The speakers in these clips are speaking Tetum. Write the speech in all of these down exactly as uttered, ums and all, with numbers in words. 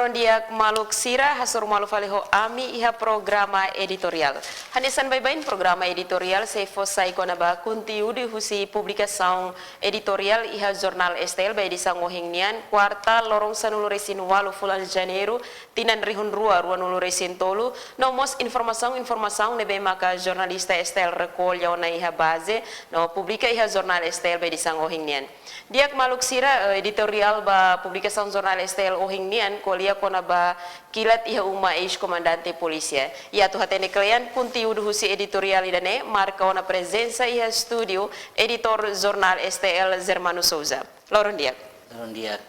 Loron di'ak maluk sira, hasoru malu fali ho ami iha programa editoriál. Hanesan baibain programa editoriál sei fó sai kona-ba konteúdu husi publikasaun editoriál iha Jornál S T L ba edisaun ohin nian, kuarta, loron sanulu-resin-ualu fulan Janeiru, tinan rihun rua ruanulu-resin-tolu, no mós informasaun-informasaun ne'ebé maka jornalista S T L rekolla ona iha baze, no publika iha Jornál S T L ba edisaun ohin nian. Di'ak maluk sira, eh, editoriál ba publikasaun Jornál S T L ohin nian ko'alia kona-ba kilat iha uma eis-komandante polísia. I atu hatene kle'an konteúdu husi editoriál ida-ne'e, marka ona prezensa iha estúdiu editór Jornál S T L, Germano Souza. Loron di'ak. Loron di'ak.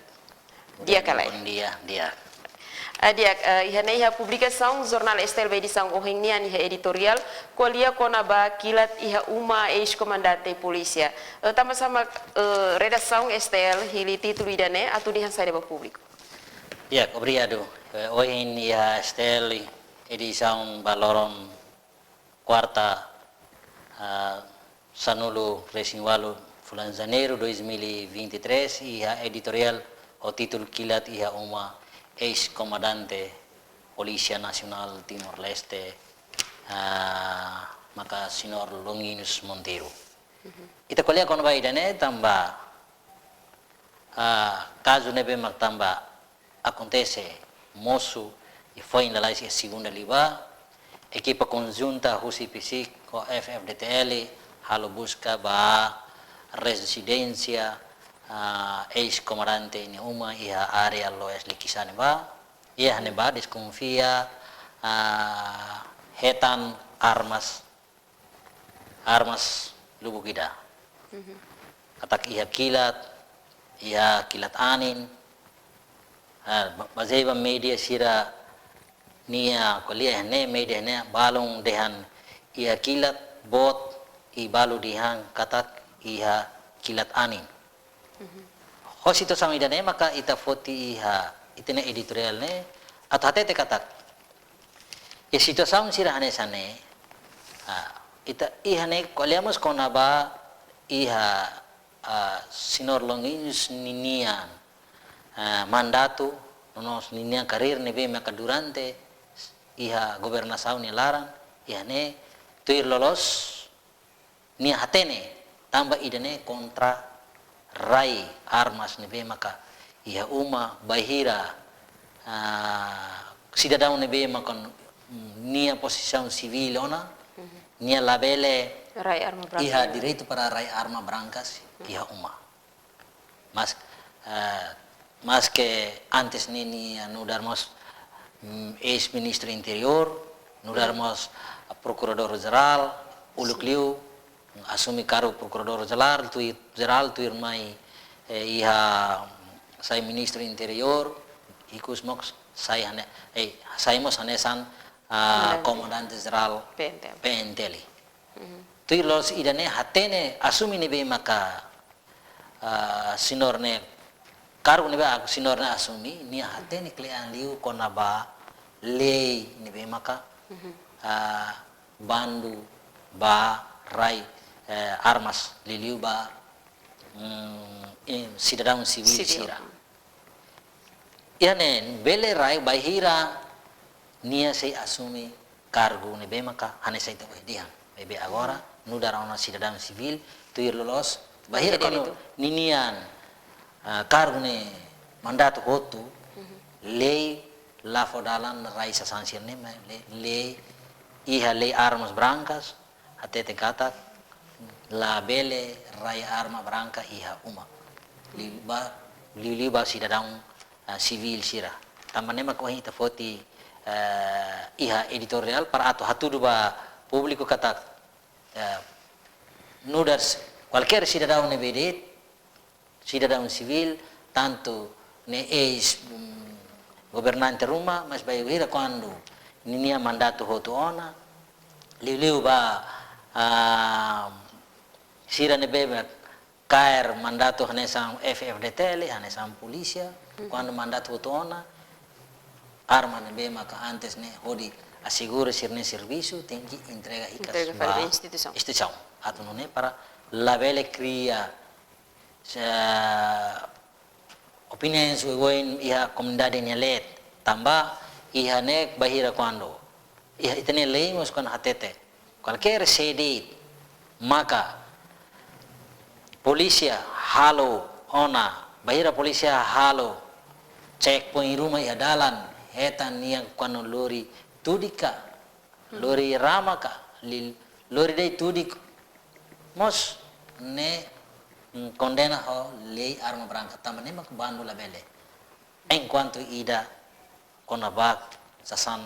Di'ak ka lae? Bom dia, di'ak. Ah, di'ak, eh, iha ne'e iha publikasaun Jornál S T L ba edisaun ohin nian iha editoriál ko'alia kona-ba kilat iha uma eis-komandante polísia. Eh, tanba sá mak, eh, redasaun S T L hili títulu ida-ne'e atu dehan saida ba públiku? Di'ak, obrigadu. Eh, ohin iha S T L edisaun ba loron kuarta, ah, sanulu-resin-ualu fulan Janeiru dois mil e vinte e três, iha editoriál ho títulu Kilat iha uma eis-komandante Polísia Nasionál Timor-Leste, ah, maka Señór Longuinhos Monteiro. Ita ko'alia kona-ba ida-ne'e tanba, ah, kazu ne'ebé mak tanba akontese mosu iha foin lalais iha segunda liubá, ekipa konjunta husi PCIC ho F-FDTL halo buska ba rezidénsia, ah, eis-komandante nia uma iha área Loes Likisá ne'ebá, iha ne'ebá deskonfia, ah, hetan armas armas lubuk ida. Katak iha kilat, iha kilat anin. Ah, ba-, bazeia ba média sira-nia ko'alia ne'e, média ne'e balun dehan iha kilat boot i balu dehan katak iha kilat anin. Ho situasaun ida-ne'e maka ita foti iha ita-nia editoriál ne'e atu hatete katak iha situasaun sira hanesan ne'e, ah, ita iha ne'e ko'alia mós kona-ba iha, ah, Señór Longuinhos ninian, ah, mandatu, no mós ninian karir ne'ebé maka durante iha governasaun nia laran, iha ne'e tuir loloos nia hatene tanba ida-ne'e kontra rai armas ne'ebé maka iha uma bainhira, ah, sidadaun ne'ebé maka, mm, nia pozisaun sivíl ona, nia labele rai arma branka iha direitu para rai arma brankas iha uma. Mas, eh, maske antes ne'e nia nu'udar mós, mm, eis-ministru interiór, nu'udar mós prokuradór jerál, uluk liu asume kargu prokuradór jerál, tuir, jerál tuirmai, eh, iha sai ministru interiór, ikus mós sai hane-, eh, sai mós hanesan, ah, komandante jerál PNTL. PNTL. Tuir loloos ida-ne'e hatene asume ne'ebé maka, ah, señór ne'e, kargu ne'ebé señór ne'e asume, nia hatene kle'an liu kona-ba lei ne'ebé maka, ah, bandu ba rai, eh, armas liuliu ba, mm, eh, sidadaun sivíl sira. Iha ne'e bele rai bainhira nia sei asume kargu ne'ebé maka hanesan ita ohin dehan. Maibé agora nu'udar ona sidadaun sivíl, tuir loloos bainhira kuandu ninian, ah, kargu ne'e mandatu hotu, lei la fó dalan rai sasán sira-ne'e, maibé lei, iha lei armas brankas, hatete katak labele rai arma branka iha uma. Liu ba, liuliu ba sidadaun, ah, sivíl sira. Tanba ne'e mak ohin ita foti, eh, iha editoriál para atu hatudu ba públiku katak, eh, nu'udar s-, kualkér sidadaun ne'ebé de'it, sidadaun sivíl, tantu ne'e eis, mm, governante ruma, mas bainhira kuandu ninia mandatu hotu ona, liuliu ba, ah, sira ne'ebé kaer mandatu hanesan F-FDTL, hanesan polísia, kuandu mandatu hotu ona, arma ne'ebé maka antes ne'e hodi asegura sira-nia servisu, tenke entrega hikas ba instituisaun. Atu nune'e para labele kria, se, opiniaun oioin iha komunidade nia leet. Tanba iha ne'e bainhira kuandu iha ita-nia lei mós kuandu hatete kualkér sé de'it maka polísia halo ona, bainhira polísia halo checkpoint ruma iha dalan, hetan nia kuandu lori tudik ka, lori rama ka, li-, lori de'it tudik, mós ne'e, mm, kondena ho lei arma branka, tanba ne'e mak bandu labele. Enkuantu ida kona-ba sasán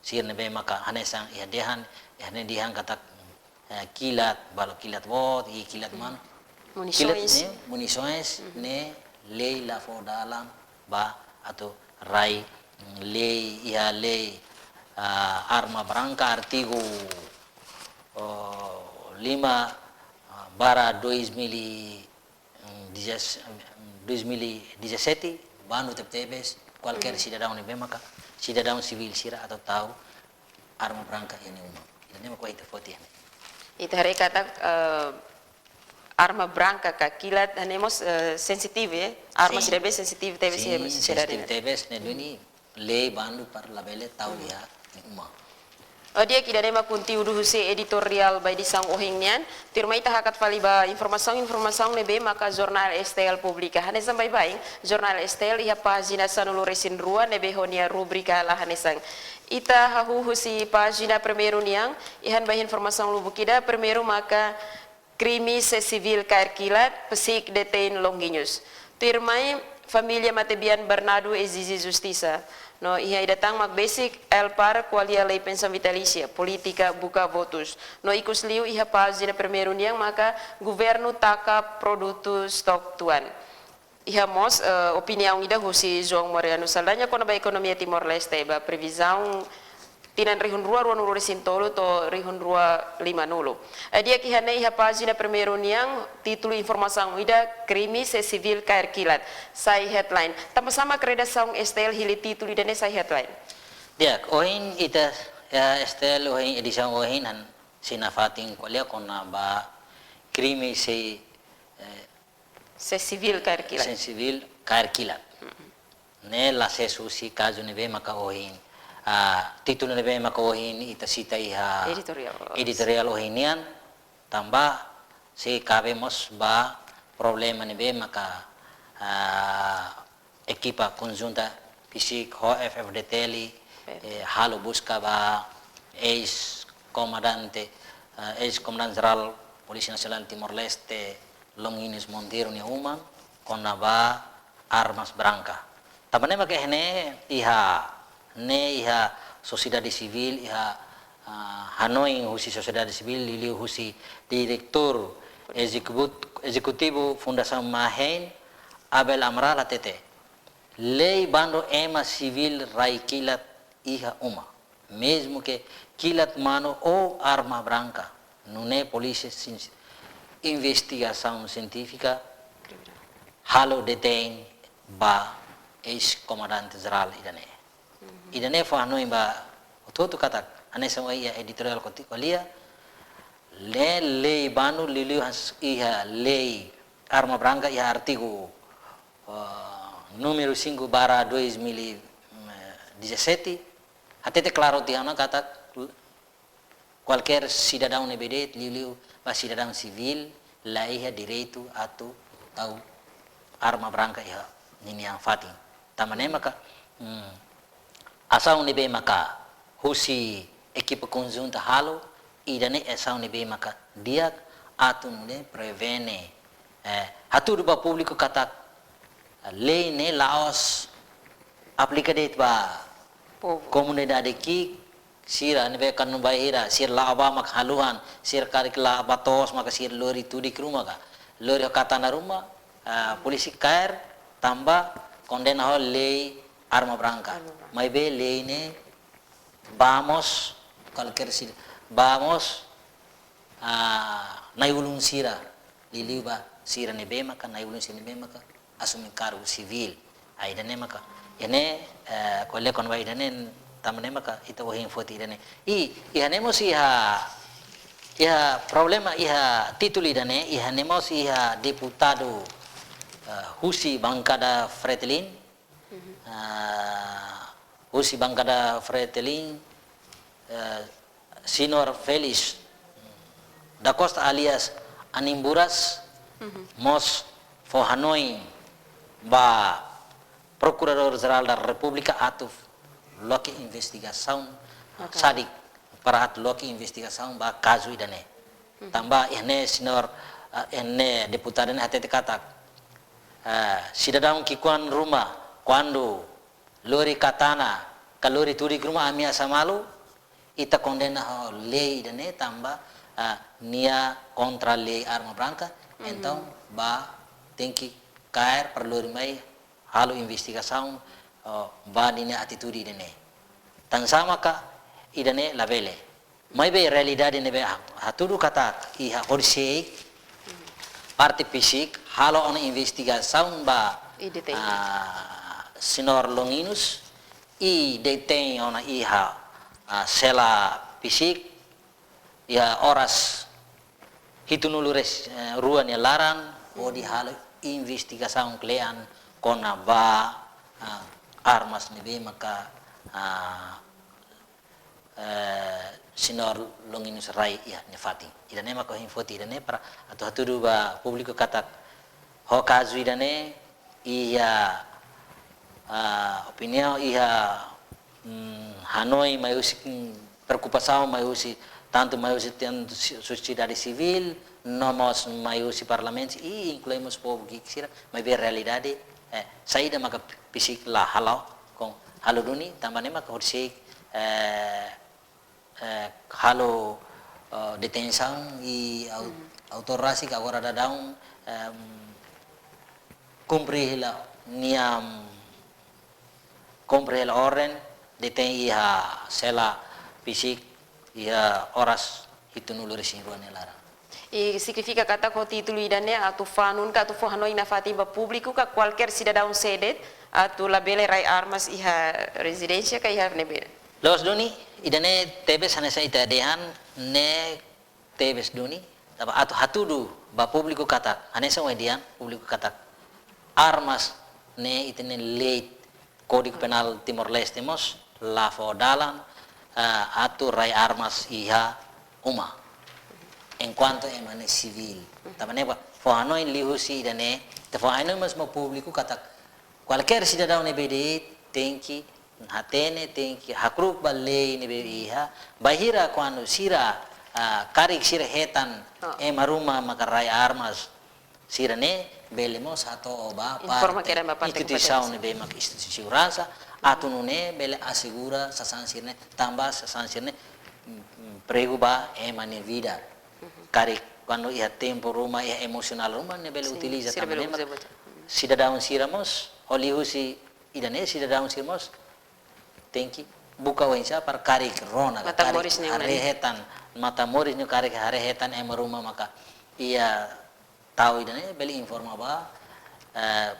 sira ne'ebé maka hanesan iha dehan, iha ne'e dehan katak, eh, kilat, balu kilat boot, i kilat manu. Kilat Munisoens. Ne'e, munisoens, ne'e lei la fó dalan ba atu rai, mm, lei, iha lei, ah, arma branka artigu, oh, lima, ah, barra dois mil e, mm, dezas-, mm, dois mil e dezassete, bandu tebetebes, kualkér sidadaun ne'ebé maka, sidadaun sivíl sira atu tau arma branka iha nia uma. Ida-ne'e mak ita foti iha ne'e. Ita haree katak, eh, arma branka ka kilat, ne'e mós, eh, sensitivu, eh? Arma sira ne'ebé sensitivu tebes iha sosiedade sira. Sensitivu tebes, ne'e duni lei bandu para labele tau iha nia uma. Di'ak, ida-ne'e mak konteúdu husi editoriál ba edisaun ohin nian. Tuirmai ita hakat fali ba informasaun, informasaun ne'ebé maka jornál S T L publika. Hanesan baibain, jornál S T L iha pájina sanulu-resin-rua ne'ebé ho nia rubrika la hanesan. Ita hahú husi pájina primeiru nian, iha ne'ebá informasaun lubuk ida, primeiru maka krime sei sivíl kaer kilat, PCIC detein Longuinhos. Tuirmai, família matebian Bernardo ezije justisa. No iha ida tan mak besik, ELPAR ko'alia lei pensaun vitalísia, polítika buka votus. No ikusliu iha pájina primeiru nian maka governu taka produtu stok tuan. Iha mós, eh, opiniaun ida husi João Mariano Saldanha kona-ba ekonomia Timor-Leste ba previzaun tinan rihun rua ruanulu-resin-tolu to'o rihun rua limanulu. Eh, di'ak, iha ne'e iha pájina primeiru nian, títulu informasaun ida, krime sei sivíl kaer kilat. Sai headline. Tanbasá mak redasaun S T L hili títulu ida-ne'e sai headline? Di'ak, ohin ita, ya, S T L ohin, edisaun ohin hanesan nafatin ko'alia kona-ba krime sei, eh, sei sivíl kaer kilat. Sei sivíl kaer kilat. Mm-mm. Ne'e la ses husi kazu ne'ebé maka ohin, ah, títulu ne'ebé maka ohin ita sita iha editoriál. Editoriál ohin nian, tanba sei kabe mós ba problema ne'ebé maka, ah, ekipa konjunta PCIC ho F-FDTL, eh, halo buska ba eis-komandante, eh, eis-Komandante Jerál Polísia Nasionál Timor-Leste, Longuinhos Monteiro nia uma, kona-ba armas branka. Tanba ne'e maka iha ne'e, iha ne'e iha sosiedade sivíl, iha, ah, hanoin husi sosiedade sivíl, liuliu husi diretór ezekut-, ezekutivu Fundasaun Mahein, Abel Amaral hatete, lei bandu ema sivíl rai kilat iha uma. Mezmu ke kilat manu ou arma branka, nune'e polísia sin-, investigasaun sientífika halo detein ba eis-komandante jerál ida-ne'e. Mhm. Ida-ne'e fó hanoin ba hotu-hotu katak, hanesan ohin iha editoriál ko'alia, lei, lei bandu liuliu hanesan iha lei arma branka iha artigu, eh, númeru cinco barra dois mil e dezassete, hatete klaru tiha ona katak kualkér sidadaun ne'ebé de'it, liuliu ba sidadaun sivíl, la iha direitu atu tau arma branka iha ninia fatin. Tanba ne'e maka, hmm, asaun ne'ebé maka husi ekipa konjunta halo, ida-ne'e asaun ne'ebé maka di'ak atu nune'e prevene, eh, hatudu ba públiku katak lei ne'e la'ós aplika de'it ba povu, komunidade ki'ik, sira ne'ebé kan bainhira sira la'o bá mak haluhan, sira karik la'o bá to'os maka sira lori tudik ruma ka, lori ho katana ruma, ah, polísia kaer tanba kondena ho lei arma branka. Arma branka. Maibé lei ne'e bá mós, kualkér sira, bá mós, ah, na'i-ulun sira, liuliu ba sira ne'ebé maka, na'i-ulun sira ne'ebé maka asume kargu sivíl. Ah, ida-ne'e maka, ida-ne'e, eh, ko'alia kona-ba ida-ne'e, tanba ne'e maka ita ohin foti ida-ne'e. I, iha ne'e mós iha, iha problema iha títulu ida-ne'e, iha ne'e mós iha deputadu, eh, husi bankada Fretilin, Mhm. ah, husi bankada Fretilin, eh, Señór Felix da Costa alias Anin Buras, mós fó hanoin ba Prokuradór Jerál da Repúblika atu loke investigasaun, sadik, para atu loke investigasaun ba kazu ida-ne'e. Tanba iha ne'e señór, eh, iha ne'e deputadu ne'e hatete katak, eh, sidadaun ki'ikoan ruma kuandu lori katana ka lori tudik ruma ameasa malu, ita kondena ho lei ida-ne'e tanba, ah, nia kontra lei arma branka, entaun ba tenke kaer para lori mai halo investigasaun, oh, ba ninia atitude ida-ne'e. Tansá maka ida-ne'e labele. Maibé realidade ne'ebé ha-, hatudu katak iha horisehik parte PCIC halo ona investigasaun ba, ah, señór Longuinhos i detein ona iha, ah, sela PCIC iha oras hitunulu resin, eh, rua nia laran, hodi halo investigasaun kle'an kona-ba, ah, armas ne'ebé maka, ah, eh, señór Longuinhos rai iha nia fatin. Ida-ne'e maka ohin foti ida-ne'e para atu hatudu ba públiku katak ho kazu ida-ne'e iha, ah, opiniaun, iha, mm, hanoin mai husi, mm, preokupasaun mai husi, tantu mai husi, tantu si-, sosiedade sivíl, no mós mai husi parlamentu, i inklui mós povu ki'ik sira, maibé realidade, eh, saida maka PCIC la halo, kon halo duni, tanba ne'e maka horisehik, eh, eh, halo, eh, detensaun i au-, autór rasik agora daudaun, em, kumpre hela nia, kumpre hela orden, detein iha sela PCIC iha oras hitunulu resin rua nia laran. I signifika katak ho títulu ida-ne'e atu fanun ka atu fó hanoin nafatin ba públiku ka kualkér sidadaun sé de'it atu labele rai armas iha rezidénsia ka iha ne'ebé? Loos duni, ida-ne'e tebes hanesan ita dehan ne'e tebes duni, tanba atu hatudu ba públiku katak, hanesan ohin dehan públiku katak armas ne'e ita-nia lei Kódigu Penál Timor-Leste mós la fó dalan, ah, atu rai armas iha uma. Enkuantu ema ne'e sivíl. Tanba ne'e ba, fó hanoin liuhusi ida-ne'e, ita fó hanoin mós ba públiku katak kualkér sidadaun ne'ebé de'it tenke hatene, tenke hakru'uk ba lei ne'ebé iha, bainhira kuandu sira, ah, karik sira hetan ema ruma maka rai armas, sira-ne'e bele mós hato'o ba parte, informa kedas ba parte instituisaun kompetente ne'ebé maka instituisaun seguransa, atu nune'e bele asegura sasán sira-ne'e, tanba sasán sira-ne'e, mm, mm, perigu ba ema nia vida. Karik kuandu iha tempu ruma, iha emosionál ruma, ne'e bele utiliza, sira tanba bele ne'e uza maka buat. Sidadaun sira mós, liuhusi ida-ne'e sidadaun sira mós tenke buka oinsá para karik rona, matan karik moris ne'e haree hetan, matan moris ne'e karik haree hetan ema ruma maka iha tau ida-ne'e bele informa ba, eh,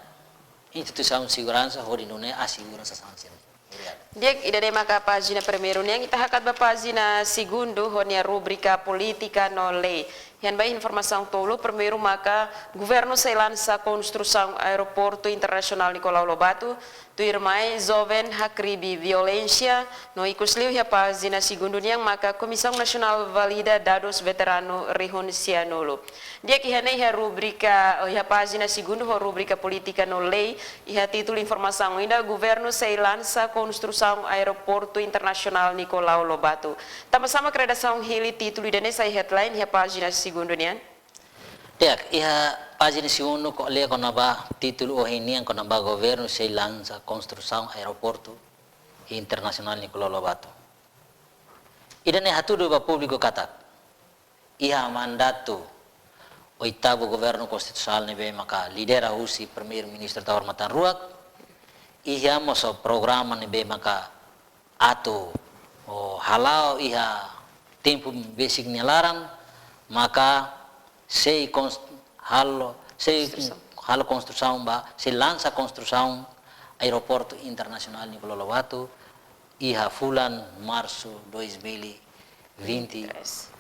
instituisaun seguransa hodi nune'e asegura sasán sira-ne'e. Obrigadu. Di'ak, ida-ne'e maka pájina primeiru nian, ita hakat ba pájina segundu ho nia rubrika polítika no lei. Iha ne'ebá informasaun tolu, primeiru maka governu sei lansa konstrusaun aeroportu internasionál Nicolau Lobato, tuirmai joven hakribi violénsia, no ikusliu iha pájina segundu nian maka Komisaun Nasionál valida dadus veteranu rihun sianulu. Di'ak, iha ne'e iha rubrika, iha pájina segundu ho rubrika polítika no lei, iha títulu informasaun ida, governu sei lansa konstrusaun aeroportu internasionál Nicolau Lobato. Tanbasá mak redasaun hili títulu ida-ne'e sai headline iha pájina segundu nian? Di'ak, iha pájina segundu ko'alia kona-ba títulu ohin nian kona-ba governu sei lansa konstrusaun aeroportu internasionál Nicolau Lobato. Ida-ne'e hatudu ba públiku katak iha mandatu oitavu governu konstitusionál ne'ebé maka lidera husi Primeiru-Ministru Taur Matan Ruak, iha mós programa ne'ebé maka atu, o, hala'o iha tempu besik nia laran, maka sei kons-, halo, sei halo konstrusaun ba, sei lansa konstrusaun aeroportu internasionál Nicolau Lobato iha fulan Marsu dois mil e vinte e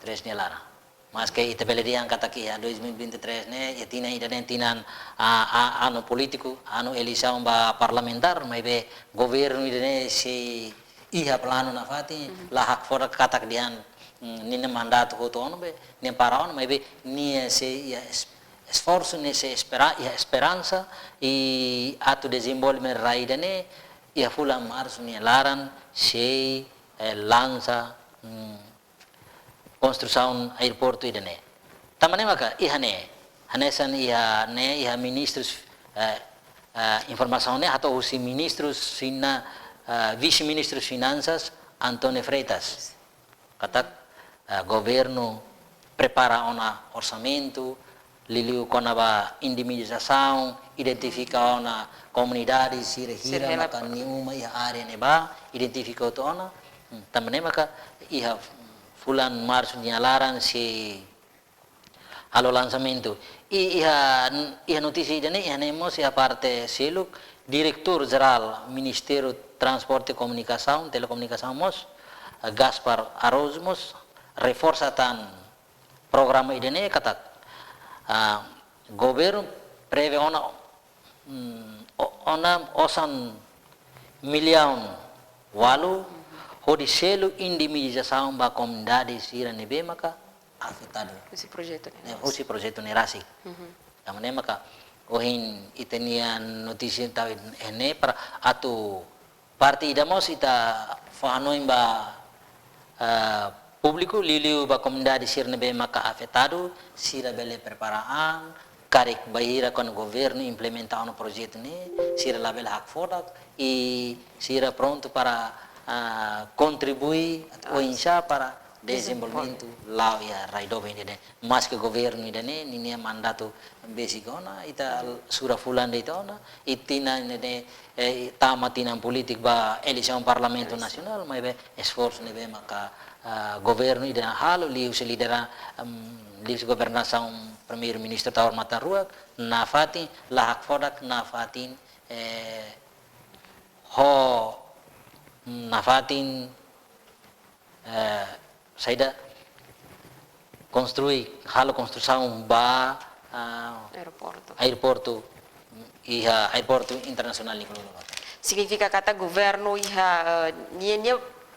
três nia laran. Maske ita bele dehan katak iha dois mil e vinte e três ne'e, iha tinan ida-ne'e tinan, ah, ah, anu polítiku, anu eleisaun ba parlamentár, maibé governu ida-ne'e sei iha planu nafatin, la hakfodak katak dehan, mm, ninia mandatu hotu ona be, nia para ona, maibé nia sei iha es-, esforsu, nia sei espera, iha esperansa, i atu dezenvolve rai ida-ne'e, iha fulan Marsu nia laran, sei, eh, lansa, mm, konstrusaun aeroportu ida-ne'e. Tanba ne'e maka iha ne'e, hanesan iha ne'e, iha ministrus, eh, eh, informasaun ne'e hato'o husi ministrus fina-, eh, vise-ministrus finansas António Freitas. Katak, eh, governu prepara ona orsamentu, liuliu kona-ba indemnizasaun, identifika ona komunidade sira hira maka nia uma iha área ne'ebá, identifika hotu ona. Hmm, tanba ne'e maka iha fulan Marsu nia laran sei halo lansamentu. I iha, iha notísia ida-ne'e, iha ne'e mós iha parte seluk, Diretór Jerál Ministériu Transporte, Komunikasaun, Telekomunikasaun mós, eh, Gaspar Araújo mós, reforsa tan programa ida-ne'e katak, ah, governu prevee ona, mm, o-, ona osan millaun ualu hodi selu indemnizasaun ba komunidade sira ne'ebé maka afetadu. Husi projetu ne'e. Eh, husi projetu ne'e rasik. Mhm. Tanba ne'e maka ohin ita-nia notísia tau ne'e para atu parte ida mós ita fó-hanoin ba, eh, públiku, liuliu ba komunidade sira ne'ebé maka afetadu, sira bele prepara an, karik bainhira kuandu governu implementa ona projetu ne'e, sira labele hakfodak, i sira prontu para, ah, kontribui, oinsá para dezenvolvimentu la'o iha rai doben ida-ne'e. Maske governu ida-ne'e, ninia mandatu besik ona, ita sura fulan de'it ona, i tinan ne'e, eh, tama tinan polítiku ba eleisaun Parlamentu Nasionál, maibé esforsu ne'ebé maka, ah, governu ida halo liuhusi lidera, em, liuhusi governasaun Primeiru-Ministru Taur Matan Ruak, nafatin, la hakfodak, nafatin, eh, ho, nafatin, eh, saida konstrui, halo konstrusaun ba, ah, aeroportu. Aeroportu, iha aeroportu internasionál Nicolau Lobato. Signifika katak governu iha, eh, nia, nia,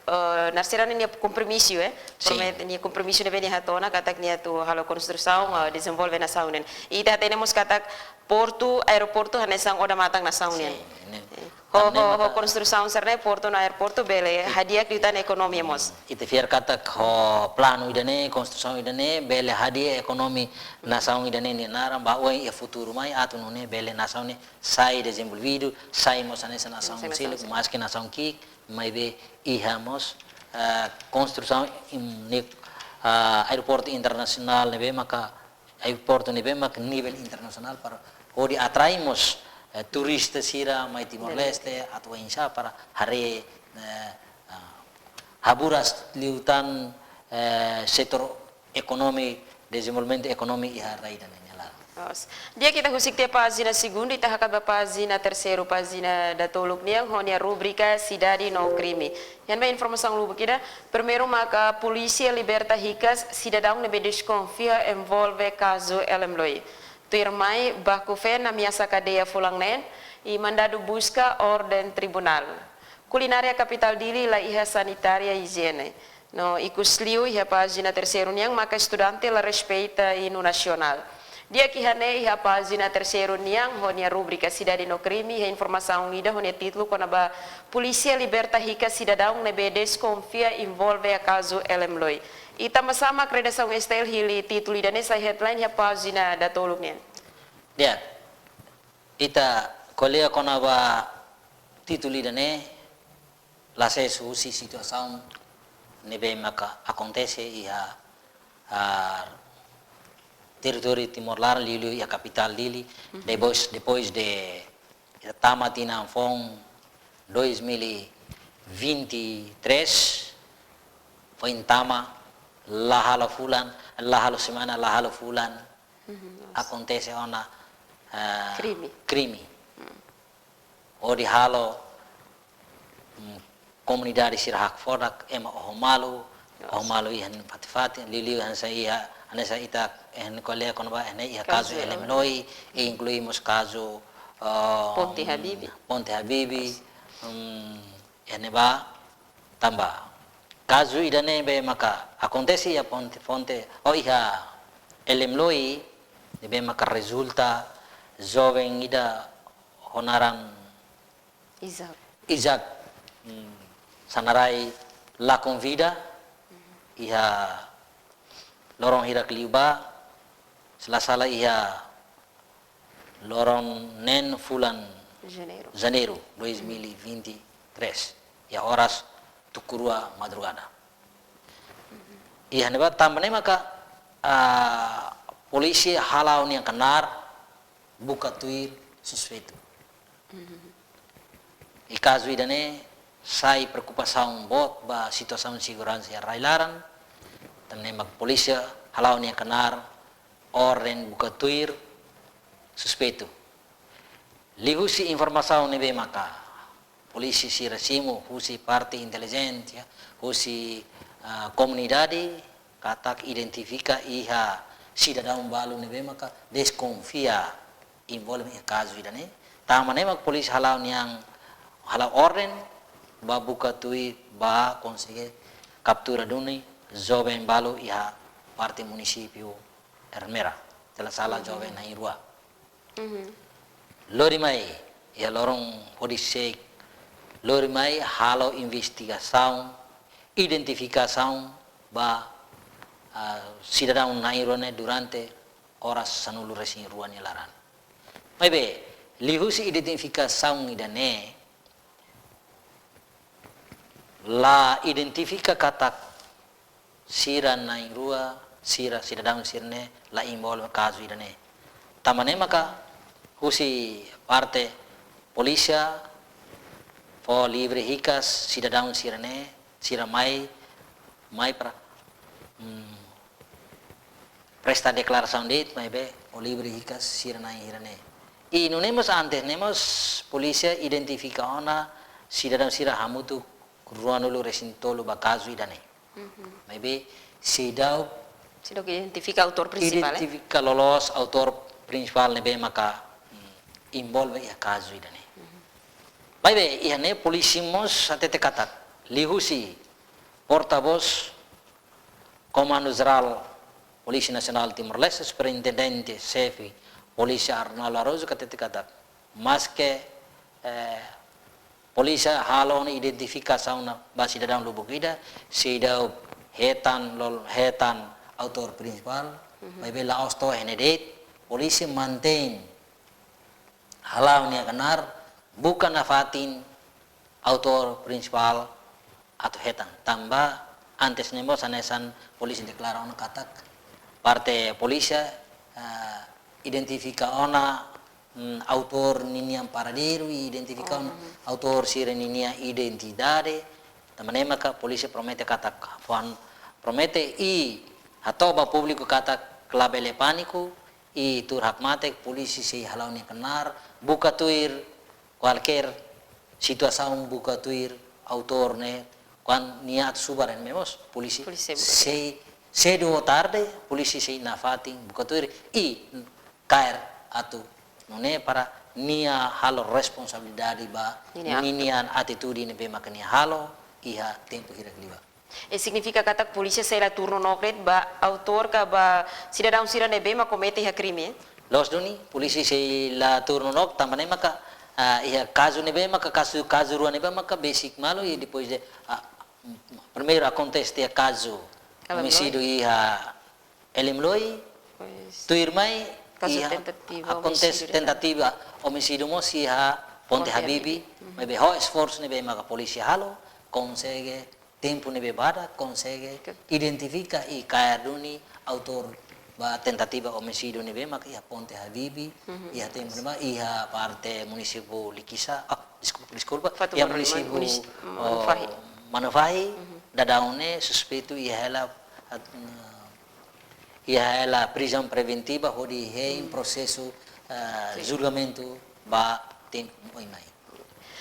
eh, narsera nia kompromisu, eh? Sin. Promete nia kompromisu ne'ebé nia hato'o ona katak nia atu halo konstrusaun, eh, dezenvolve nasaun ne'e. I ita hatene mós katak portu, aeroportu hanesan odamatan nasaun nian. Sin, ne'e. Eh, ho, ho, ho konstrusaun sira-ne'e portu no aeroportu bele hadi'a liután ekonomia mós. Ita fiar katak ho planu ida-ne'e, konstrusaun ida-ne'e, bele hadi'a ekonomia nasaun ida-ne'e nia naran ba oin iha futuru mai atu nune'e bele nasaun ne'e sai dezenvolvidu, sai mós hanesan nasaun seluk, maske nasaun ki'ik, maibé iha mós, eh, konstrusaun im-, ne'e, eh, aeroportu internasionál ne'ebé maka aeroportu ne'ebé mak nivel internasionál para hodi atrai mós, eh, turista sira mai Timor-Leste atu oinsá para haree, eh, ah, haburas liután, eh, setór ekonomi, dezenvolvimentu ekonomi iha rai ida-ne'e nia laran. Os. Di'ak, ita husik tiha pájina segundu, ita hakat ba pájina terseiru, pájina datoluk nian, ho nia rubrika Sidade no Krime. Iha ne'ebá informasaun lubuk ida, primeiru maka polísia liberta hikas sidadaun ne'ebé deskonfia envolve kazu Elem Loi. Tuirmai, baku feen ameasa kadeia fulan neen, i mandadu buska orden tribunál. Kulinária kapitál Dili la iha sanitária ijiene. No ikus liu iha pájina terseiru nian maka estudante la respeita inu nasionál. Di'ak, iha ne'e iha pájina terseiru nian ho nia rubrika Sidade no Krime iha informasaun ida ho nia títulu kona-ba polísia liberta hikas sidadaun ne'ebé deskonfia envolve kazu Elem Loi. I tanba sá mak redasaun STL hili títulu ida-ne'e sai headline iha pájina datoluk nian? Di'ak, ita ko'alia kona-ba títulu ida-ne'e, la sees husi situasaun ne'ebé maka akontese iha, ah, territóriu Timor laran, liuliu iha kapitál Dili, depois, depois de, ita tama tinan foun dois mil e vinte e três, foin tama, la halo fulan, la halo semana, la halo fulan, akontese ona, ah, krime. Krime. Hodi halo, mm, komunidade sira hakfodak, ema oho malu, oho malu iha fatin-fatin, liuliu hanesan iha Hanesan ita, eh, ko'alia kona-ba, eh, iha kazu, kazu, Ellem Loi, eh, inklui mós kazu, eh, Ponte Habibie. Ponte Habibie, hmm, eh, ne'ebá tanba kazu ida ne'ebé maka akontese iha ponte, ponte, oh, iha Ellem Loi, ne'ebé maka rezulta joven ida ho naran Isaac. Isaac, hmm, Sanarai lakon vida, iha loron hirak liubá, se la sala iha loron neen fulan Janeiru. Janeiru dois mil e vinte e três, iha oras tuku rua madrugada. Iha ne'ebá tanba ne'e maka, ah, polísia hala'o nia knaar buka tuir suspeitu. I kazu ida-ne'e sai preokupasaun boot ba situasaun seguransa iha rai-laran. Tanba ne'e mak polísia hala'o nia knaar orden buka tuir suspeitu. Liuhusi informasaun ne'ebé maka polísia sira simu husi parte intelijénsia, husi, ah, komunidade, katak identifika iha sidadaun balu ne'ebé maka deskonfia envolve iha kazu ida-ne'e. Tanba ne'e mak polísia hala'o nian, hala'o orden ba buka tuir, ba konsege kaptura duni joven balu iha parte munisípiu Ermera. Se la sala, mhm, joven na'in-rua. Mhm. Lori mai, iha loron hodi seik, lori mai halo investigasaun, identifikasaun ba, ah, sidadaun na'in-rua ne'e durante oras sanulu-resin-rua nia laran. Maibé, liuhusi identifikasaun ida-ne'e, la identifika katak sira na'in-rua, sira, sidadaun sira-ne'e la envolve kazu ida-ne'e. Tanba ne'e maka husi parte polísia fó livre hikas sidadaun sira-ne'e, sira mai, mai para, hmm, presta deklarasaun de'it, maibé fó livre hikas sira na'in hira-ne'e. I nune'e mós antes ne'e mós polísia identifika ona sidadaun sira hamutuk ruanulu-resin-tolu ba kazu ida-ne'e. Mhm. Maibé seidauk, seidauk identifika autór prinsipál, eh? Identifika loloos autór prinsipál ne'ebé maka, hmm, envolve iha kazu ida-ne'e. Mhm. Maibé iha ne'e polísia mós hatete katak, liuhusi portavós Komandu Jerál Polísia Nasionál Timor-Leste, Superintendente Xefe Polísia Arnaldo Araújo hatete katak, maske, eh, polísia halo ona identifikasaun ona ba sidadaun lubuk ida, seidauk hetan lol-, hetan autór prinsipál, mhm, maibé la'ós to'o iha ne'e de'it, polísia mantein hala'o nia knaar buka nafatin autór prinsipál atu hetan. Tanba antes ne'e mós hanesan polísia deklara ona katak parte polísia, eh, identifika ona, mm, autór ninian paradeiru, identifika ona, oh, autór sira ninian identidade. Tanba ne'e maka polísia promete katak, fó-han promete i hato'o ba públiku katak labele pániku, i tuur hakmatek, polísia sei hala'o nia knaar buka tuir kualkér situasaun, buka tuir autór ne'e, kuandu nia atu subar ne'e mós, polísia, polísia buka tuir. Sei, sedu ou tarde, polísia sei nafatin buka tuir i kaer atu nune'e para nia halo responsabilidade ba ninian, ninian atitude ne'ebé maka nia halo iha tempu hirak liubá. I signifika katak polísia sei la tuur nonook de'it ba autór ka ba sidadaun sira ne'ebé mak komete iha krime? Loos duni, polísia sei la tuur nonook, tanba ne'e maka, ah, iha kazu ne'ebé maka, kazu, kazu rua ne'ebé maka besik malu, i depois de, ah, primeiru akontese iha kazu, Ellem Loi, omisídiu iha Ellem Loi, pois, tuirmai, kazu iha tentativa akontese omisídiu, tentativa omisídiu mós iha Ponte, Ponte Habibie, Habibie. Mhm. Maibé ho esforsu ne'ebé maka polísia halo, konsege tempu ne'ebé badak, konsege, oke, identifika i kaer duni autór ba tentativa omisídiu ne'ebé maka iha Ponte Habibie, mhm, iha tempu ne'ebá, iha parte munisípiu Likisá, ah, deskulpa, deskulpa, Fatuberlima, iha munisípiu, munis-, oh, Manufahi. Manufahi, mhm, daudaun ne'e suspeitu iha hela, ah, iha hela prizaun preventiva hodi hein, hmm, prosesu, eh, sin, julgamentu ba tempu oin mai.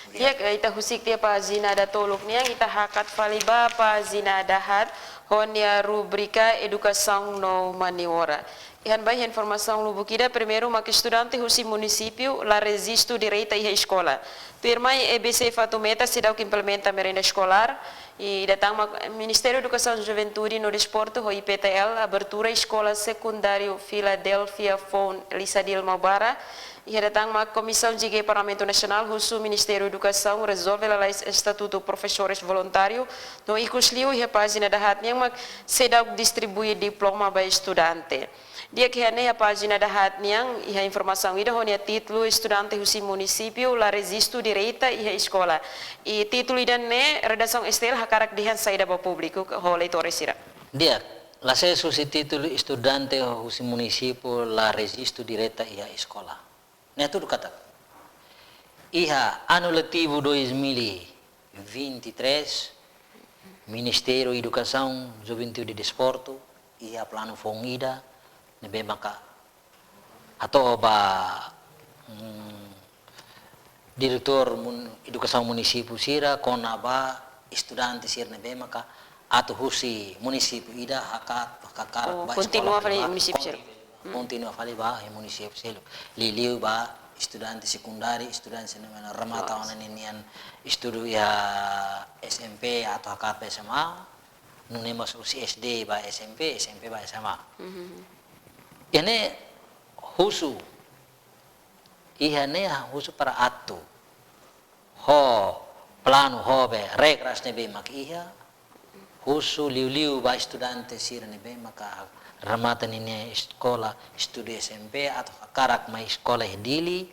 Di'ak, eh, ita husik tiha pájina datoluk nian, ita hakat fali ba pájina dahaat, ho nia rubrika Edukasaun no Humaniora. Iha ne'ebá iha informasaun lubuk ida, primeiru mak estudante husi munisípiu la rejistu direta iha eskola. Tuirmai E B C Fatumeta seidauk implementa merenda eskolár, i ida tan mak Ministériu Edukasaun, Juventude no Desportu ho I P T L abertura eskola sekundáriu Filadélfia Foun Lisadil Maubara, iha ida tan mak Komisaun G G Parlamentu Nasionál husu Ministériu Edukasaun rezolve lalais estatutu profesores voluntáriu, no ikusliu iha pájina dahaat nian mak seidauk distribui diploma ba estudante. Di'ak, iha ne'e iha pájina dahaat nian iha informasaun ida ho nia títulu Estudante husi munisípiu la rejistu direta iha eskola. I títulu ida-ne'e redasaun S T L hakarak dehan saida ba públiku ho leitores sira? Di'ak, la ses husi títulu Estudante husi munisípiu la rejistu direta iha eskola. Ne'e hatudu katak iha anu letivu dois mil e vinte e três, Ministériu Edukasaun, Juventude i Desportu iha planu foun ida ne'ebé maka hato'o ba, mm, diretór mun-, edukasaun munisípiu sira kona-ba estudante sira ne'ebé maka atu husi munisípiu ida hakat, hakarak Oh, ba kontinua eskola fali ba, munisípiu sira. Kontinua fali ba iha munisípiu seluk. Liuliu ba estudante sekundáriu, estudante sira ne'ebé remata ona ninian estudu iha S M P atu hakat ba S M A, nune'e mós husi S D ba S M P, S M P ba S M A. Mhm. Iha ne'e husu, iha ne'e husu para atu ho planu ho be regras ne'ebé mak iha, husu liuliu ba estudante sira ne'ebé maka remata ninia eskola estudu S M P atu hakarak mai eskola iha Dili,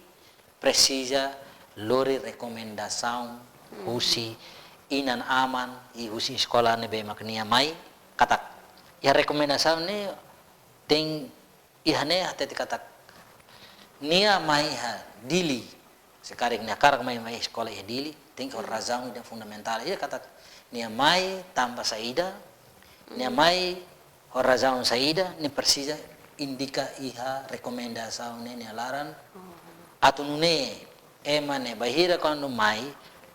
presiza lori rekomendasaun husi inan-aman i husi eskola ne'ebé mak nia mai katak. Iha rekomendasaun ne'e tenke iha ne'e hatete katak nia mai iha Dili, se karik nia hakarak mai, mai eskola iha Dili, tenke ho razaun ida fundamentál. Ida katak nia mai tanba saida, nia mai ho razaun saida, nia presiza indika iha rekomendasaun ne'e nia laran. Atu nune'e ema ne'e bainhira kuandu mai,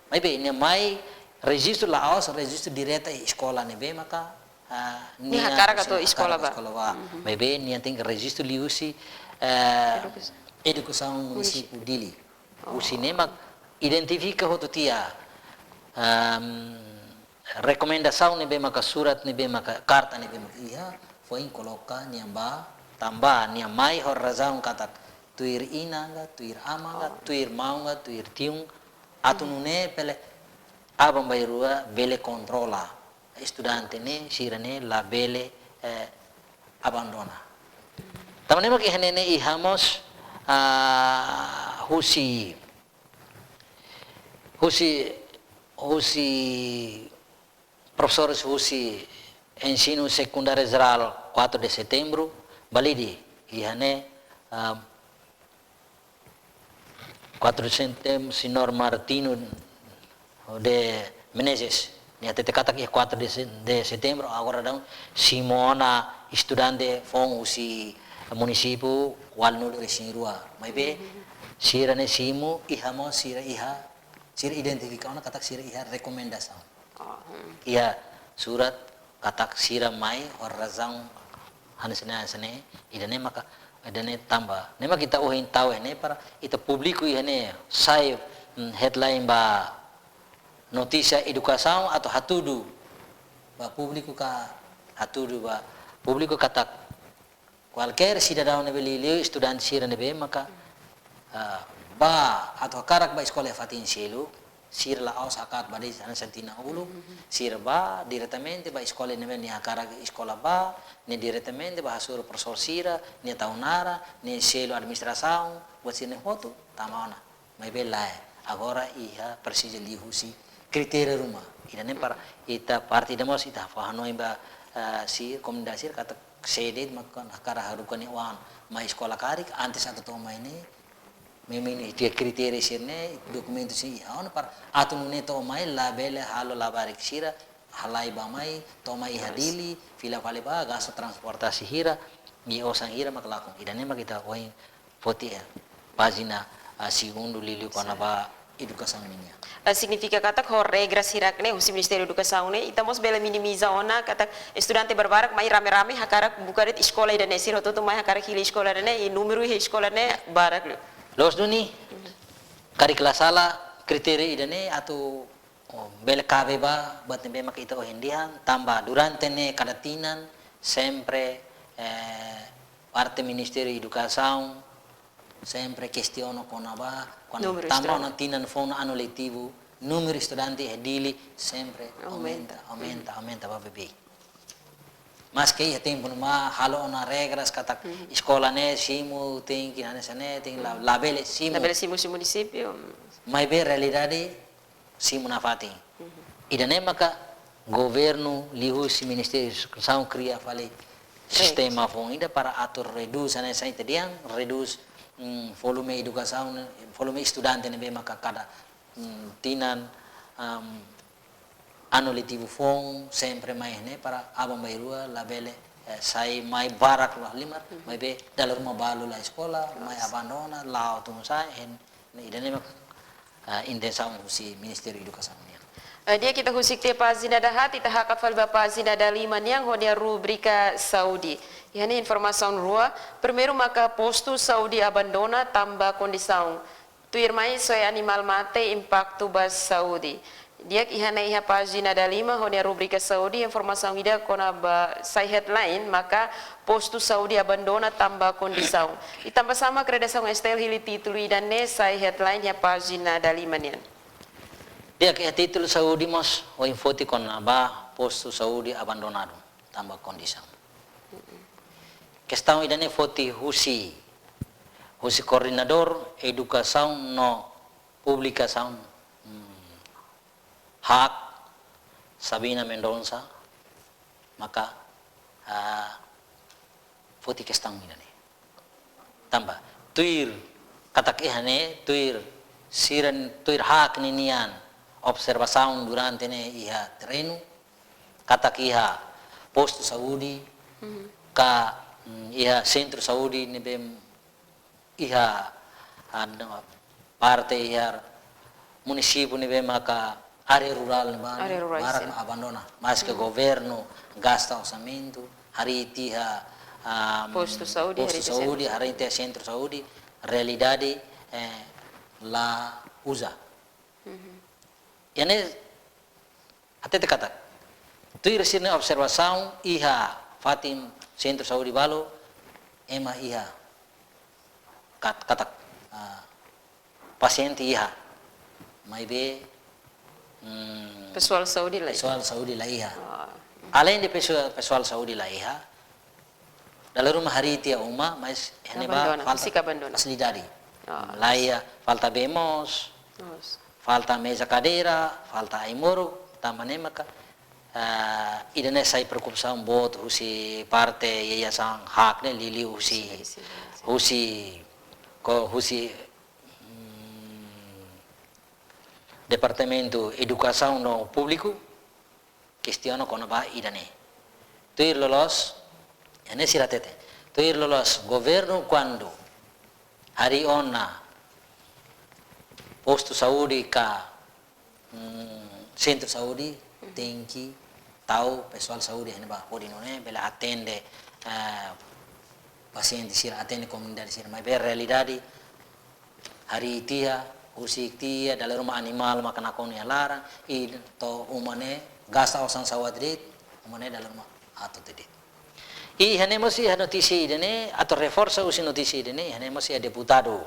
maibé nia mai rejistu la'ós rejistu direta iha eskola ne'ebé maka, ah, nia hakarak atu eskola ba. Maibé nia tenke rejistu liuhusi, eh, edukasaun munisípiu Dili. Husi ne'e mak identifika hotu tiha, ehm, rekomendasaun ne'ebé maka, surat ne'ebé maka, karta ne'ebé maka iha, foin koloka nia ba, tanba nia mai ho razaun katak tuir inan ka, tuir aman ka, tuir maun ka, tuir tiun, atu nune'e bele aban-bainrua bele kontrola estudante ne'e, sira ne'e labele, eh, abandona. Tanba ne'e mak iha ne'e iha mós, ah, husi, husi, husi profesores husi Ensinu Sekundáriu Jerál quatro de Setembro, balide, iha ne'e, ah, quatro de Setembro, señór Martino de Menezes, nia hatete katak iha quatro de se-, de Setembro, agora daudaun simu ona estudante foun husi munisípiu ualunulu-resin-rua. Maibé sira ne'e simu, iha mós sira iha, sira identifika ona katak sira iha rekomendasaun. Oh, hmm. Iha surat katak sira mai ho razaun hanesan ne'e, hanesan ne'e, ida-ne'e maka, ida-ne'e tanba. Ne'e mak ita ohin tau iha ne'e para ita públiku iha ne'e sai, mm, headline ba notísia edukasaun atu hatudu ba públiku ka, hatudu ba públiku katak kualkér sidadaun ne'ebé liuliu estudante sira ne'ebé maka, ah, ba atu hakarak ba eskola iha fatin seluk, sira la'ós hakat ba de'it hanesan tinan uluk, sira ba diretamente ba eskola ne'ebé nia hakarak eskola ba, nia diretamente ba hasoru profesór sira, nia tau naran, nia selu administrasaun, buat sira-ne'e hotu tama ona. Maibé lae, agora iha presiza liuhusi kritéria ruma. Ida-ne'e para ita parte ida mós ita fó hanoin ba, eh, sira komunidade sira katak sé de'it mak hakarak haruka nia oan mai eskola karik, antes atu to'o mai ne'e, memang iha kritéria sira-ne'e, dokumentu sira iha ona para atu nune'e to'o mai labele halo labarik sira, halai bá-mai, to'o mai iha Dili, fila fali bá, gasta transportasi hira, i osan hira mak lakon. Ida-ne'e mak ita ohin foti iha pájina, ah, segundu liuliu kona-ba edukasaun nian. signifika katak ho regra sira ne'e husi Ministériu Edukasaun ne'e, ita mós bele minimiza ona katak estudante barbarak mai rame-rame hakarak buka de'it eskola ida-ne'e, sira hotu-hotu mai hakarak hili eskola ida-ne'e, i númeru iha eskola ne'e barak liu. Loos duni, karik la sala kritéria ida-ne'e atu, oh, bele kabe ba buat ne'ebé maka ita ohin dehan, tanba durante ne'e kada tinan sempre, eh, parte Ministériu Edukasaun sempre kestiona kona-ba, kuandu Númeru tama estudante. Ona tinan foun, anu letivu, númeru estudante iha Dili sempre Aumenta. Aumenta, aumenta, aumenta ba beibeik. Maske iha tempu ne'ebá halo ona regras katak Mhm. eskola ne'e simu tenke hanesan ne'e, tenke la, Mhm. labele simu. Labele simu husi munisípiu. Maibé realidade simu nafatin. Mhm. Ida-ne'e maka governu liuhusi Ministériu Edukasaun kria fali Right. sistema foun ida para atu redús, hanesan ita dehan, redús, mm, volume edukasaun, volume estudante ne'ebé maka kada, mm, tinan, am, anu letivu foun sempre mai ne'e para aban-bainrua labele, eh, sai mai barak liu halimar, Mhm. maibé dala ruma balu la eskola, mai Yes. abandona, la'o tun sa'e, en, ne'e ida-ne'e maka, ah, intensaun husi Ministériu Edukasaun nian. Eh, di'ak, ita husik tiha pájina dahaat, ita hakat fali ba pájina dalima nian ho nia rubrika saúde. Iha ne'e informasaun rua, primeiru maka postu saúde abandona tanba kondisaun. Tuirmai soe animál mate impaktu ba saúde. Di'ak, iha ne'e iha pájina dalima ho nia rubrika saúde, informasaun ida kona-ba sai headline maka postu saúde abandona tanba kondisaun. I tanba sá mak redasaun STL hili títulu ida-ne'e sai headline iha pájina dalima nian? Di'ak, iha títulu saúde mós ohin foti kona-ba postu saúde abandonadu tanba kondisaun. Kestaun ida-ne'e foti husi, husi Koordenadór Edukasaun no Publikasaun, hmm, HAK, Sabina Mendonça, maka, ah, foti kestaun ida-ne'e. Tanba, tuir katak iha ne'e, tuir sira, tuir HAK ninian observasaun durante ne'e iha terrenu, katak iha postu saúde, Mhm. ka, mm, iha sentru saúde ne'ebé iha, ah, no, parte iha munisípiu ne'ebé maka área rurál ne'ebá Área rurál, barak sin. Mak abandona. Maske Mhm. governu gasta orsamentu, harii tiha, ah, Postu saúde, postu harii tiha saúde, sentru. Harii tiha sentru saúde, realidade, eh, la uza. Mhm. Iha ne'e hatete katak, tuir sira-nia observasaun iha fatin sentru saúde balu, ema iha kat-, katak, ah, pasiente iha, maibé, mm, Pesoál saúde la iha. Pesoál saúde la iha. Ah. Aleinde pesoál, pesoál saúde la iha, dala ruma harii tiha uma, mas iha ne'ebá Abandona, falta husik abandona. Fasilidade. Ah. La iha, falta bee moos, Moos. falta meza kadeira, falta ai-moruk, tanba ne'e maka, ah, ida-ne'e sai preokupasaun boot husi parte yayasan HAK ne'e, liuliu husi, Husi, husi, husi. husi, ko, husi, mm, Departamentu Edukasaun no Públiku, kestiona kona-ba ida-ne'e. Tuir loloos, iha ne'e sira hatete. Tuir loloos, governu kuandu harii ona postu saúde ka, mm, sentru saúde, Mhm. tenke tau pesoál saúde iha ne'ebá hodi nune'e bele atende, eh, pasiente sira, atende komunidade sira. Maibé realidade, harii tiha, husik tiha, dala ruma animál maka nakonu iha laran, i to'o uma ne'e gasta osan sawat de'it, uma ne'e dala ruma atu de'it. I iha ne'e mós iha notísia ida-ne'e, atu reforsa husi notísia ida-ne'e, iha ne'e mós iha deputadu,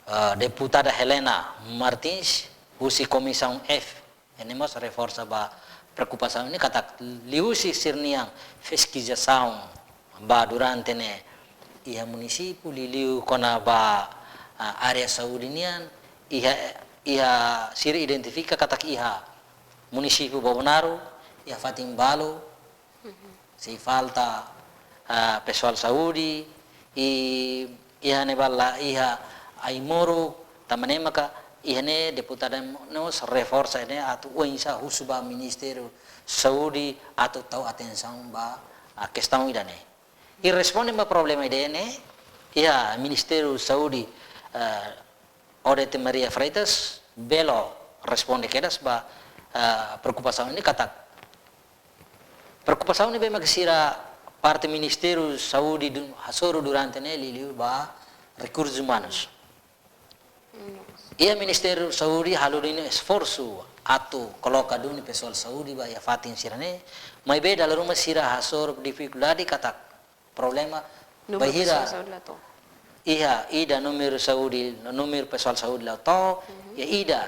eh, deputada Helena Martins, husi Komisaun F, iha ne'e mós reforsa ba preokupasaun ne'e katak liuhusi sira-nia peskizasaun ba durante ne'e iha munisípiu, liuliu kona-ba, ah, área saúde nian, iha, iha sira identifika katak iha munisípiu Bobonaro, iha fatin balu, Mhm. sei falta, ah, pesoál saúde, i iha ne'ebá la iha ai-moruk, tanba ne'e maka iha ne'e deputada ne'e mós reforsa ne'e atu oinsá husu ba Ministériu Saúde atu tau atensaun ba, ah, kestaun ida-ne'e. I responde ba problema ida-ne'e, iha Ministériu Saúde, ah, Odete Maria Freitas, belo responde kedas ba, ah, preokupasaun ne'e katak. Preokupasaun ne'ebé mak sira parte Ministériu Saúde du-, hasoru durante ne'e liuliu ba rekursus umanus. Iha Ministériu Saúde halo duni esforsu atu koloka duni pesoál saúde ba iha fatin sira-ne'e, maibé dala ruma sira hasoru difikuldade katak problema Númeru bainhira pesoál saúde la to'o. Iha ida númeru saúde, númeru pesoál saúde la to'o, Mhm. iha ida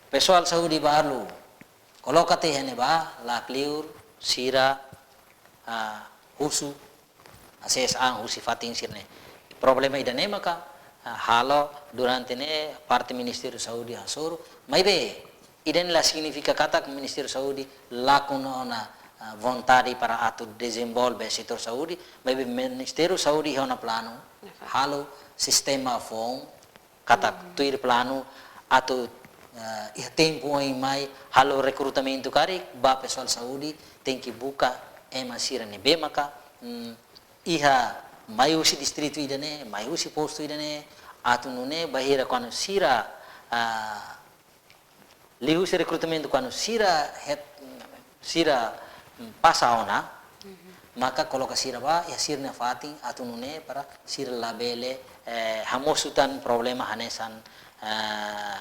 pesoál saúde balu koloka tiha ne'ebá, la kleur sira, ah, husu, asesu an husi fatin sira-ne'e. Problema ida-ne'e maka, ah, halo durante ne'e parte Ministériu Saúde hasoru, maibé ida-ne'e la signifika katak Ministériu Saúde lakon ona, ah, vontade para atu dezenvolve setór saúde, maibé Ministériu Saúde iha ona planu, Aha. halo sistema foun, katak Mhm. tuir planu atu, eh, iha tempu oin mai halo rekrutamentu karik ba pesoál saúde, tenke buka ema sira ne'ebé maka, mm, iha mai husi distritu ida-ne'e, mai husi postu ida-ne'e, atu nune'e bainhira kuandu sira, ah, liuhusi rekrutamentu kuandu sira het, sira, mm, pasa ona, Mhm. maka koloka sira ba iha sira-nia fatin atu nune'e para sira labele, eh, hamosu tan problema hanesan, eh,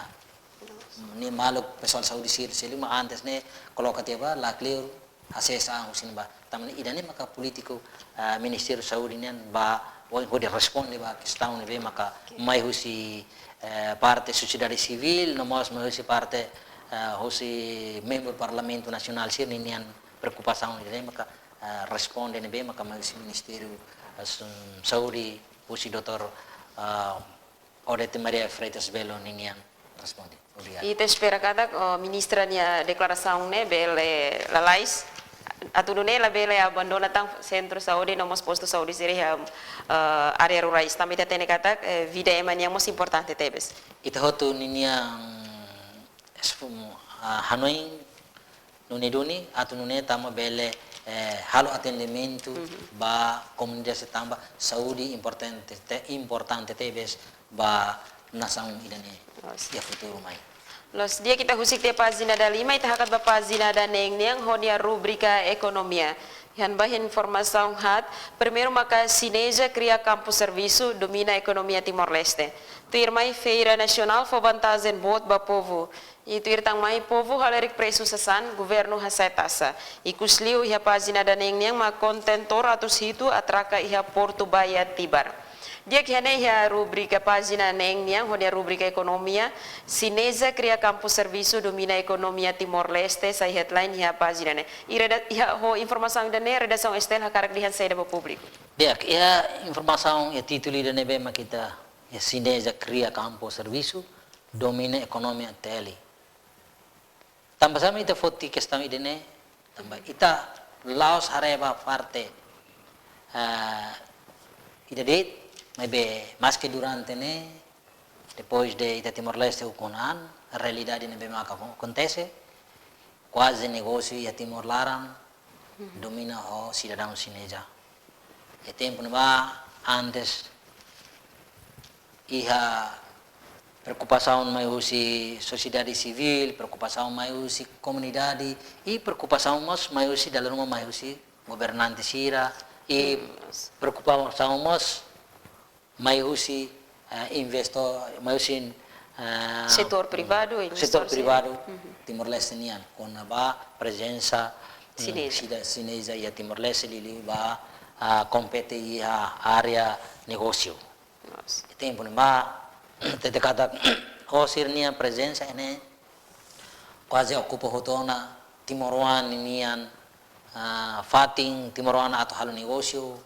ne'e maluk pesoál saúde sira seluk mak antes ne'e koloka tiha ba la kleur asesu an husi ne'ebá. Tanba ne'e ida-ne'e maka polítika, ah, Ministériu Saúde nian ba ohin hodi responde ba kestaun ne'ebé maka Oke. mai husi, eh, parte sosiedade sivíl, no mós mai husi parte, eh, husi membru Parlamentu Nasionál sira ninian preokupasaun ida-ne'e maka, eh, responde ne'ebé maka mai husi Ministériu, eh, Sun-, Saúde husi doutór, eh, Odete Maria Freitas Belo ninian responde. Obrigadu. Ita espera katak, oh, ministra nia deklarasaun ne'e bele lalais. Atu nune'e labele abandona tan sentru saúde no mós postu saúde sira iha, eh, área rurais. Tanba ita hatene katak, eh, vida ema nian mós importante tebes. Ita hotu ninian esfu-, ah, hanoin nune'e duni, atu nune'e tama bele, eh, halo atendimentu Mhm. ba komunidade sira tanba saúde importante te-, importante tebes ba nasaun ida-ne'e Loos. iha futuru mai. Loos, di'ak, ita husik tiha pájina dalima, ita hakat ba pájina daneen nian ho nia rubrika ekonomia. Iha ne'ebá iha informasaun haat, primeiru maka Cinesia kria kampu servisu, domina ekonomia Timor-Leste. Tuirmai Feira Nasionál fó vantajen boot ba povu. I tuir tan mai povu halerik presu sasán, governu hasa'e taxa. Ikusliu iha pájina daneen nian mak kontentór atus hitu atraka iha Portu Baía Tibar. Di'ak, iha ne'e iha rubrika pájina neen nian, ho nia rubrika ekonomia, Cinesia kria kampu servisu, domina ekonomia Timor-Leste, sai headline iha pájina ne'e. I reda-, iha ho informasaun ida-ne'e, redasaun STL hakarak dehan saida ba públiku? Di'ak, iha informasaun, iha títulu ida-ne'ebé mak ita, iha Cinesia kria kampu servisu, domina ekonomia T L. Tanba sá mak ita foti kestaun ida-ne'e, tanba ita la'ós haree ba parte, ah, ida de'it, maibé maske durante ne'e, depois de ita Timor-Leste ukun an, realidade ne'ebé maka akontese, kuaze negósiu iha Timor laran, Mhm. domina ho sidadaun Cinesia. Iha tempu ne'ebá antes iha preokupasaun mai husi sosiedade sivíl, preokupasaun mai husi komunidade, i preokupasaun mós mai husi dala ruma mai husi governante sira, i Hmm, yes. preokupasaun mós mai husi, eh, investór, mai husi, eh, Setór privadu, setór investór sira. privadu Mhm. Timor-Leste nian, kona-ba prezensa, mm, Cinesia. sida-, Cinesia iha Timor-Leste liuliu ba, ah, kompete iha área negósiu. Yes. Tempu ne'ebá, ita hatene katak, ho sira-nia prezensa ne'e, kuaze okupa hotu ona timoroan ninian, ah, fatin timoroan atu halo negósiu,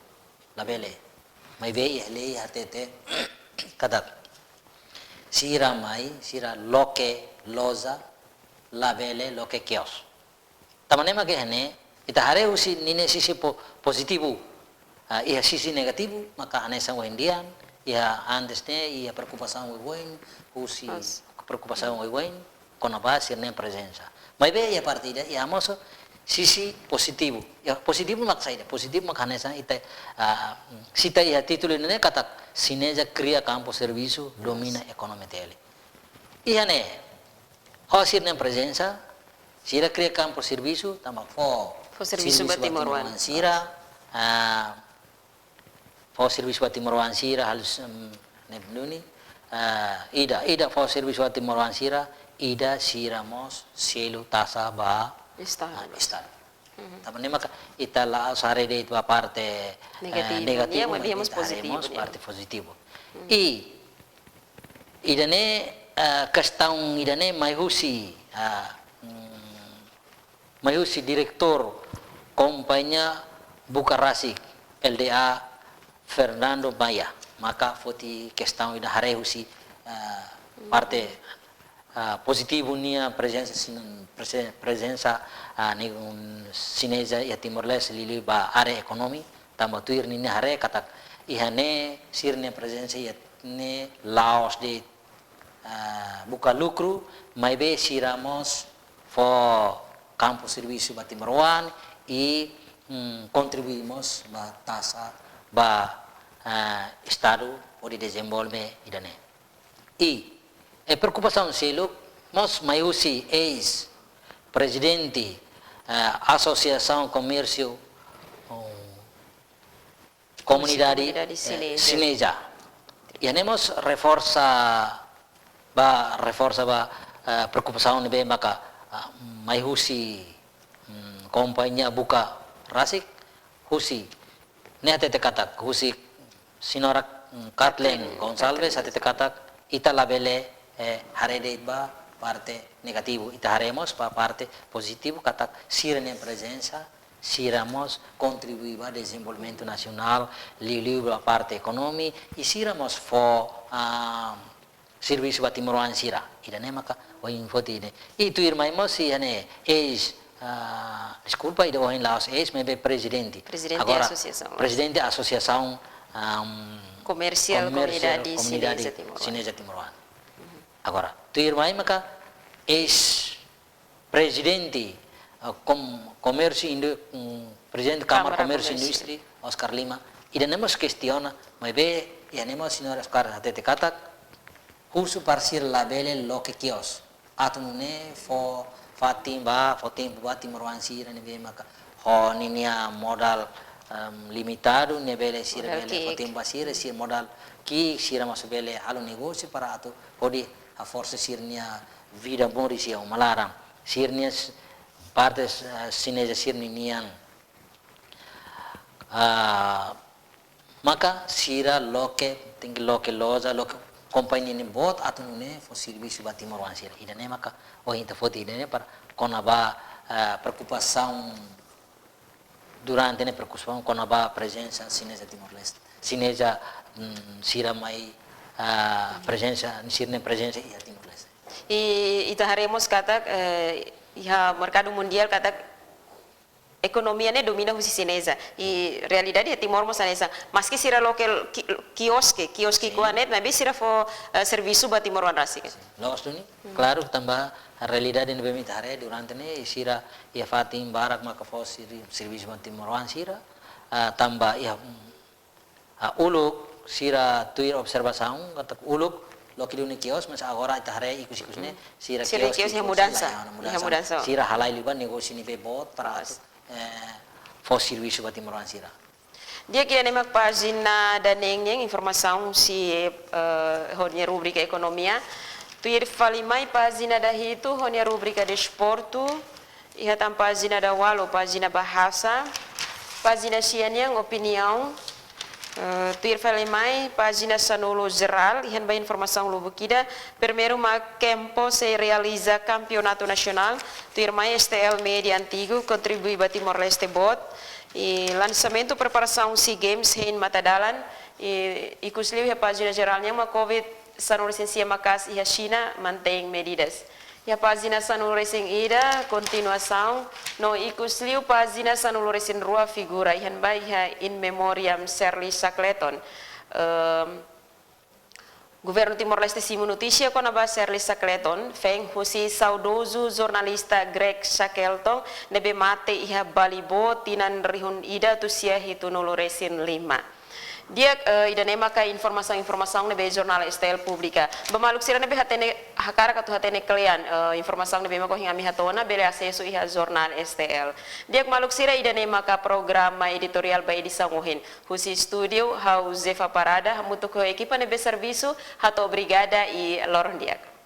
labele. Maibé iha lei hatete katak sira mai, sira loke loja, labele loke kios. Tanba ne'e mak iha ne'e, ita haree husi ninia sisi po-, pozitivu. Ah, iha sisi negativu, maka hanesan ohin dehan, iha antes ne'e, iha preokupasaun oioin, husi Yes. preokupasaun oioin, kona-ba sira-nia prezensa. Maibé iha parte ida, iha mós sisi pozitivu. Iha pozitivu mak saida, pozitivu mak hanesan ita, ah, sita iha títulu ne'e katak Cinesia kria kampu servisu, domina ekonomia T L. Iha ne'e, ho sira-nia prezensa, sira kria kampu servisu, tanba fó Fó servisu ba timoroan. Timoroan sira, ah, fó servisu ba timoroan sira, halus, em, ne'e duni, ah, ida, ida fó servisu ba timoroan sira, ida sira mós selu taxa ba, Estadu. Ah, Estadu. Tanba ne'e maka ita la'ós haree de'it ba parte, eh, Negativu, negativu, ya, mas maibé ita haree mós pozitivu, ya. Parte pozitivu. I ida-ne'e, eh, kestaun ida-ne'e mai husi, ah, mm, mai husi diretór kompañia buka rasik, L D A, Fernando Maia. Maka foti kestaun ida haree husi, eh, parte ah, pozitivu nia prezensa sin-, prese-, prezensa, ah, nia un Cinesa iha Timor-Leste liuliu ba área ekonomi, tanba tuir ninia haree katak iha ne'e sira-nia prezensa iha ne'e la'ós de'it, ah, buka lukru, maibé sira mós fó kampu servisu ba timoroan i, mm, kontribui mós ba taxa ba, ah, Estadu hodi dezenvolve ida-ne'e. I, eh, preokupasaun seluk mós mai husi eis-prezidente, eh, Asosiasaun Komérsiu, oh, Komunidade, Komunidade, eh, Cinesa. Cinesa. Iha ne'e mós reforsa ba, reforsa ba, eh, preokupasaun ne'ebé maka, ah, mai husi, mm, kompañia buka rasik, husi ne'e hatete katak, husi señora, mm, Kathleen Gonçalves hatete katak, ita labele, eh, haree de'it ba parte negativu, ita haree mós ba parte pozitivu katak sira-nia prezensa, sira mós kontribui ba dezenvolvimentu nasionál, liuliu ba parte ekonomi, i sira mós fó, ah, servisu ba timoroan sira. Ida-ne'e maka ohin foti ne'e. I tuirmai mós iha ne'e eis, ah, deskulpa, ida ohin la'ós eis, maibé prezidente. Prezidente Agora, asosiasaun. Prezidente asosiasaun, am, Komersiál, Komersiál Komunidade, Komunidade Cinesa Timoroan. Cinesa Timoroan. Agora, tuirmai maka eis-prezidente, ah, kom-, komérsiu indu-, mm, prezidente Kámara Kámara Komérsiu Komérsiu. Indústria, Oscar Lima. Ida-ne'e mós kestiona, maibé, iha ne'e mós señór Oscar hatete katak, husu para sira labele loke kios. Atu nune'e fó fatin ba, fó tempu ba timoroan sira ne'ebé maka ho ninia modal, em, limitadu, ne'e bele sira Modal bele fó ki'ik. tempu ba sira, sira modal ki'ik, sira mós bele halo negósiu para atu hodi haforsa sira-nia vida moris iha uma laran. Sira-nia s-, parte, eh, Cinesa sira-nian. Ah, maka sira loke, tenke loke loja, loke kompañia ne'e boot atu nune'e fó servisu ba timoroan sira. Ida-ne'e maka ohin ita foti ida-ne'e para kona-ba, eh, preokupasaun durante ne'e, preokupasaun kona-ba prezensa Cinesa Timor-Leste. Cinesa, mm, sira mai, ah, prezensa, sira-nia prezensa iha Timor-Leste. I ita haree mós katak, eh, iha merkadu mundiál katak ekonomia ne'e domina husi Cinesa. I realidade iha Timor mós hanesan. Maski sira loke ki-, kioske, kioske Sin. kuanet, maibé sira fó, eh, servisu ba timoroan rasik. Loos duni. Hmm. Klaru, tanba realidade ne'ebé ita haree durante ne'e, sira iha fatin barak maka fó siri-, servisu ba timoroan sira, ah, tanba iha, mm, ah, uluk, sira tuir observasaun, katak uluk, loke duni kios, mas agora ita haree ikus-ikus ne'e, Hmm. sira Sira kios, kios iha kios, mudansa. sira iha Iha mudansa. mudansa. Sira halai liu ba negósiu ne'ebé boot para Loos. atu, eh, fó servisu ba timoroan sira. Di'ak, iha ne'e mak pájina daneen nian informasaun husi, eh, ho nia rubrika ekonomia. Tuir fali mai pájina dahitu ho nia rubrika desportu. Iha tan pájina daualu, pájina bahasa. Pájina sia nian opiniaun. Eh, tuir fali mai pájina sanulu jerál, iha ne'ebá informasaun lubuk ida. Primeiru mak Kempo sei realiza kampeonatu nasionál. Tuirmai S T L Media Antigu kontribui ba Timor-Leste boot. I lansamentu preparasaun SEA Games hein matadalan. I ikus liu iha pájina jerál nian mak Covid sanulu resin sia maka'as iha Xina, mantein medidas. Iha pájina sanulu resin ida, kontinuasaun, no ikus liu pájina sanulu resin rua figura iha ne'ebá iha In Memoriam Shirley Shackleton. Ehm, Governu Timor-Leste simu notísia kona-ba Shirley Shackleton, feen husi saudozu jornalista Greg Shackleton, ne'ebé mate iha Balibó tinan rihun ida atus sia hitunulu resin lima. Di'ak, eh, ida-ne'e maka informasaun-informasaun ne'ebé Jornál S T L publika. Ba maluk sira ne'ebé hatene, hakarak atu hatene kle'an, eh, informasaun ne'ebé maka ohin ami hato'o ona, bele asesu iha Jornál S T L. Di'ak maluk sira, ida-ne'e maka programa editoriál ba edisaun ohin. Husi estúdiu, ha'u Zefa Parada, hamutuk ho ekipa ne'ebé servisu, hato'o obrigada i loron di'ak.